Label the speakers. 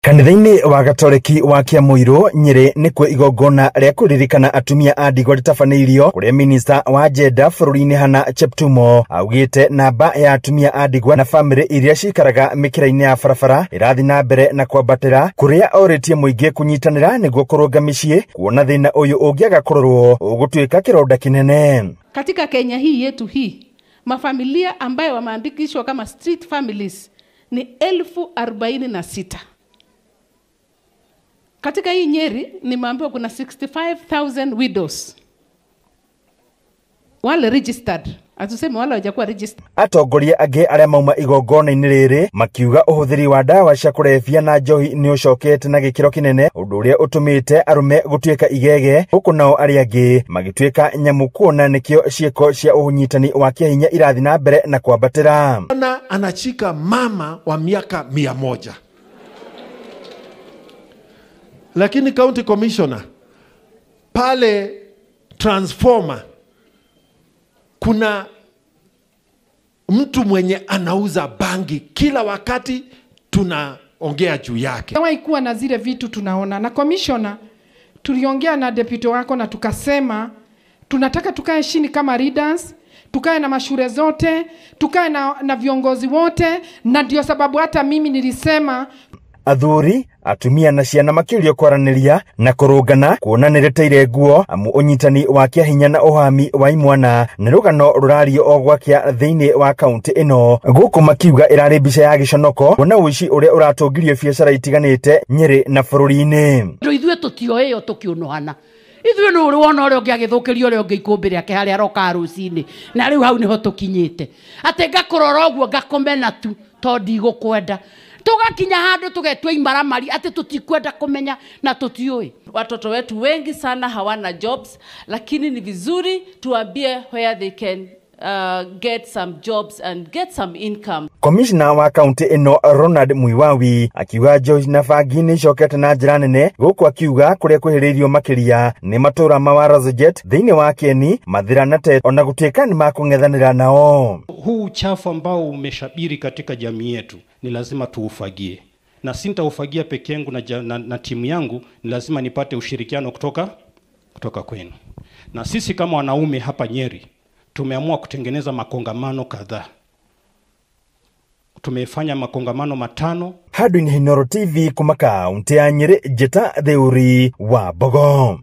Speaker 1: Kanitha-inĩ wa Gatoreki wa Kĩamũirũ Nyĩrĩ nĩkuo igongona rĩa kũririkana atumia a ndigwa rĩtabanĩirio, kũrĩa minista wa njenda bũrũri-inĩ Hannah Cheptumo augĩte namba ya atumia a ndigwa na bamĩrĩ iria cikaraga mĩkĩra-inĩ ya barabara ĩrathiĩ na mbere na kwambatĩra, kũrĩa orĩtie mũingĩ kũnyitanĩra nĩguo kũrũnga mĩciĩ, kuona thĩna ũyũ ũngĩaga kũrorwo ũgũtuĩka kĩronda kĩnene.
Speaker 2: Katika Kenya hii yetu hii, mafamilia ambayo wameandikishwa kama street families ni 46,000. Katika hii Nyeri nimeambiwa kuna 65,000 widows. Wale registered, atuseme wale hawajakuwa registered.
Speaker 1: Atongoria angĩ arĩa mauma igongona-inĩ rĩrĩ makiuga ũhũthĩri wa ndawa cia kũrebia na njohi nĩ ũcokete na gĩkĩro kĩnene, ũndũ ũrĩa ũtũmĩte arũme gũtuĩka igege, huku nao arĩa angĩ magĩtuĩka nyamũ, kuona nĩkĩo ciĩko cia ũnyitani wa kĩhinya irathiĩ na mbere na kwambatĩra.
Speaker 3: Na anachika mama wa miaka 100. Lakini county commissioner pale transformer kuna mtu mwenye anauza bangi kila wakati, tunaongea juu yake.
Speaker 4: Hawahi kuwa na zile vitu tunaona. Na commissioner tuliongea na deputy wako na tukasema tunataka tukae chini kama leaders, tukae na mashure zote, tukae na viongozi wote, na ndio sababu hata mimi nilisema
Speaker 1: athuri atumia na ciana makĩũrio kwaranĩria na kũrũngana, kuona nĩrĩteire nguo amu ũnyitani wa kĩahinya na ũhami wa imwana nĩ rũgano rũrario o gwakĩa thĩinĩ wa kaunti ĩno, gũkũ makiuga ĩrarĩ mbica ya gĩconoko kuona ũici ũrĩa ũratũngirio biacara itiganĩte Nyĩrĩ na bũrũri-inĩ.
Speaker 5: Ithuĩ tũtioĩ ĩyo tũkĩũnũhana, ithuĩ nĩ ũrĩ wona ũrĩa ũngĩ agĩthũkĩria ũrĩa ũngĩ ikũmbĩ rĩake harĩa aroka rũcinĩ, na rĩu hau nĩho tũkinyĩte atĩ ngakũrora ũguo ngakũmena tu tondũ ndigũkwenda. Tugakinya handu tugetwa imaramari ati tutikwenda kumenya na tutioi.
Speaker 6: Watoto wetu wengi sana hawana jobs, lakini ni vizuri tuambie where they can get some jobs and get some income.
Speaker 1: Commissioner wa kaunti ĩno Ronald Muiwawi akiuga njohi na bangi nĩ icokete na njĩra nene, gũkũ akiuga kũrĩa kwĩhĩrĩirio makĩria nĩ matũra ma Warazajet thĩinĩ wa Kieni, Mathira na Tetu, ona gũtuĩka nĩ makũng'ethanĩra nao.
Speaker 7: Huu uchafu ambao umeshabiri katika jamii yetu ni lazima tuufagie, na sintaufagia peke yangu na timu yangu, ni lazima nipate ushirikiano kutoka kwenu. Na sisi kama wanaume hapa Nyeri tumeamua kutengeneza makongamano kadhaa. Tumefanya makongamano 5.
Speaker 1: Handũ-inĩ Inooro TV kuma kaunti ya Nyĩrĩ, Njĩta Theuri wa Mbogo.